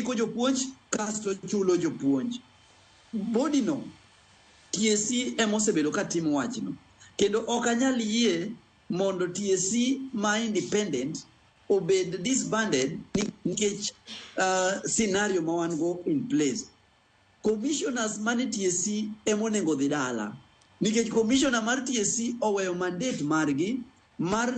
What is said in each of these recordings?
Ondiko jopuonj kasto chulo jopuonj. Body no TSC ema osebedo ka timo wachno. Kendo ok anyal yie mondo TSC ma independent obed disbanded nikech scenario ma wan go in place. Commissioners mane TSC ema onego dhi dala. Nikech commissioner mar TSC oweyo mandate margi mar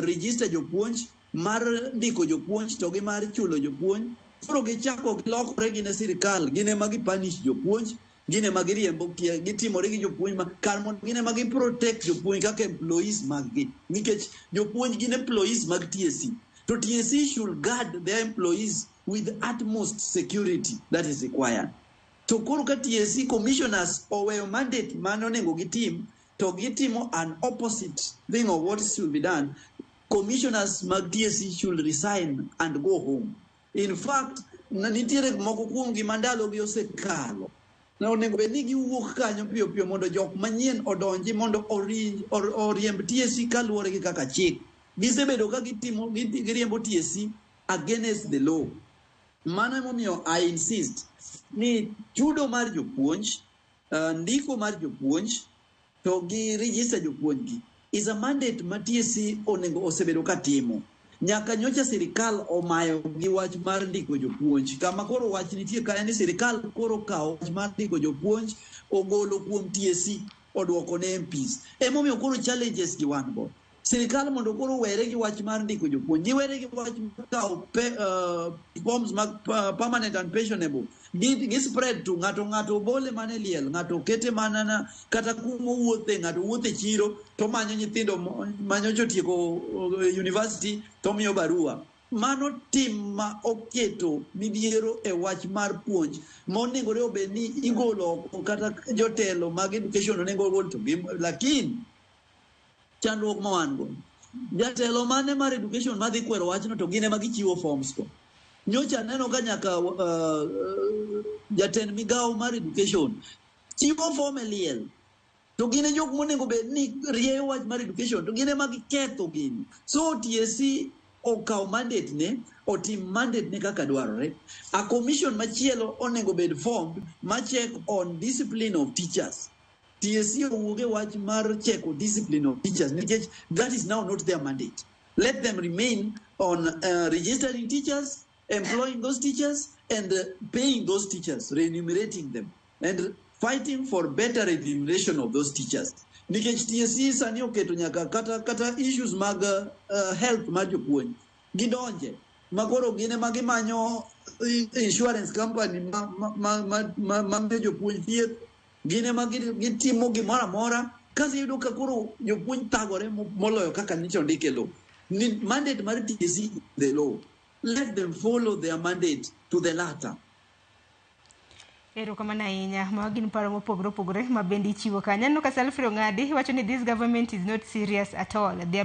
register jopuonj, mar ndiko jopuonj to gi mar chulo jopuonj. Koro gichako gilokore gin e sirikal, gin ema gi punish jopuonj, gin ema giriembo, gitimore gi jopuonj ma kar mondo gin ema gi protect jopuonj kaka employees mag gi. Nikech jopuonj gin employees mag TSC. To TSC should guard their employees with utmost security that is required. To koro ka TSC commissioners oweyo mandate mane onego gitim, to gitimo an opposite thing of what should be done, commissioners mag TSC should resign and go home. In fact, nitiere moko kuomgi ma ndalogi osekalo. Onego bed ni giwuok kanyo piyo piyo mondo jok manyien odonji mondo oriemb TSC kaluwore gi kaka chik. Gisebedo ka gitimo giriembo TSC against the law. Mano emomiyo I insist ni chudo mar jopuonj, ndiko mar jopuonj, to gi register jopuonj gi is a mandate ma TSC onego osebedo ka timo. Nyaka nyocha sirikal omayo gi wach mar ndiko jopuonj. Kama koro wach nitie ka en ni sirikal koro kawo wach mar ndiko jopuonj ogolo kuom TSC oduoko ne MPs. Emomiyo koro challenges gi wan go. Sirikal mondo koro were gi wach mar ndiko jopuonj, giwere gi wach mar kawo forms mag permanent and pensionable. Gi spread to ng'ato ng'ato bole mana e liel, ng'ato kete mana na, kata kuma owuothe, ng'ato wuothe e chiro to manyo nyithindo manyocha otieko university to miyo barua. Mano tim ma oketo midhiero e wach mar puonj monegore obed ni igolo oko kata jotelo mag education onego ogol to gi, lakini chandruok ma wan go jatelo mane mar education madhi kwero wachno to gin ema gichiwo forms go. Nyocha aneno ka nyaka jatend migawo mar education chiwo form e liel to gin e jok monego bed ni rieyo wach mar education to gin ema giketho gini. So TSC okaw mandate ne, otim mandate ne kaka dwarore. A commission machielo onego bed formed ma check on discipline of teachers. TSC owuog e wach mar cheko discipline of teachers nikech that is now not their mandate. Let them remain on registering teachers, employing those teachers, and paying those teachers, remunerating them, and fighting for better remuneration of those teachers. Nikech TSC sani oketo nyaka kata issues mag health mar jopuonj gidonje makoro gin ema gimanyo insurance company ma miyo jopuonj thieth, gin ema gitimo gimoro amora kaso iyudo ka koro jopuonj thagore moloyo kaka nyocha ondik e law. Ni mandate mar TSC, the law, let them follow their mandate to the letter. Erokamano ahinya. Mago gin paro mopogore opogore ma bende ichiwo kanyo. Aneno ka Salfrey Ong'adi wacho ni this government is not serious at all. They are